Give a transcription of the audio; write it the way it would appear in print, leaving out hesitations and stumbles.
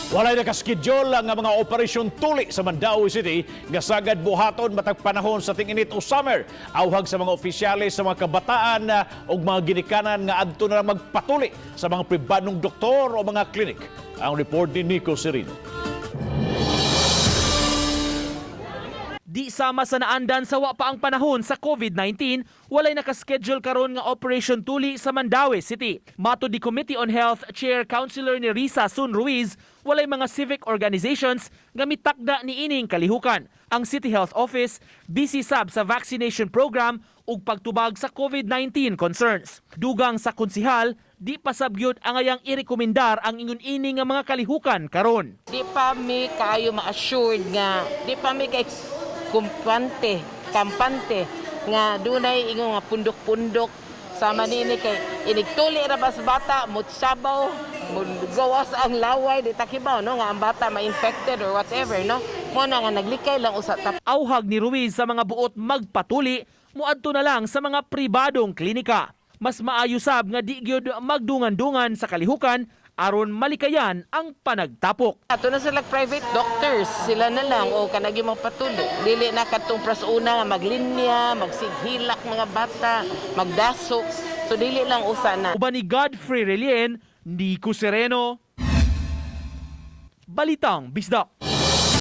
Walay nakaschedule ang mga operasyon tuli sa Mandaue City nga sagad buhaton matag panahon sa ting-init o summer. Awhag sa mga opisyales sa mga kabataan ug mga ginikanan nga adto na lang magpatuli sa mga pribadong doktor o mga klinik. Ang report ni Nico Serino. Di sama sa naandan sa wa pa ang panahon sa COVID-19, walay nakaschedule karon nga Operation Tuli sa Mandaue City. Matod ni Committee on Health Chair Councilor ni Risa Sun Ruiz, walay mga civic organizations nga mitakda ni ining kalihukan. Ang City Health Office busy sab sa vaccination program ug pagtubag sa COVID-19 concerns. Dugang sa konsihal, di pa sab gyud angayang irekomendar ang ingon ini nga mga kalihukan karon. Di pa mi kaayo ma-assured nga, di pa mi kay kumpante, kampante nga dunay ingon nga pundok-pundok sama nini kay inigtuli ra ba sa bata, mutsabaw, gawas ang laway, di takibaw, no, nga ang bata ma-infected or whatever, no? Mo na nga naglikay lang usa ta. Auhag ni Ruiz sa mga buot magpatuli, muadto na lang sa mga pribadong klinika. Mas maayo sab nga di gyud magdungan-dungan sa kalihukan aron malikayan ang panagtapok. Ato na sila private doctors, sila na lang o kanagi magpatulo. Dili na katong pras una nga maglinya, magsighilak mga bata, magdasok. So dili lang usa na. Uban ni Godfrey Relien, Nico Sereno. Balitang Bisdak.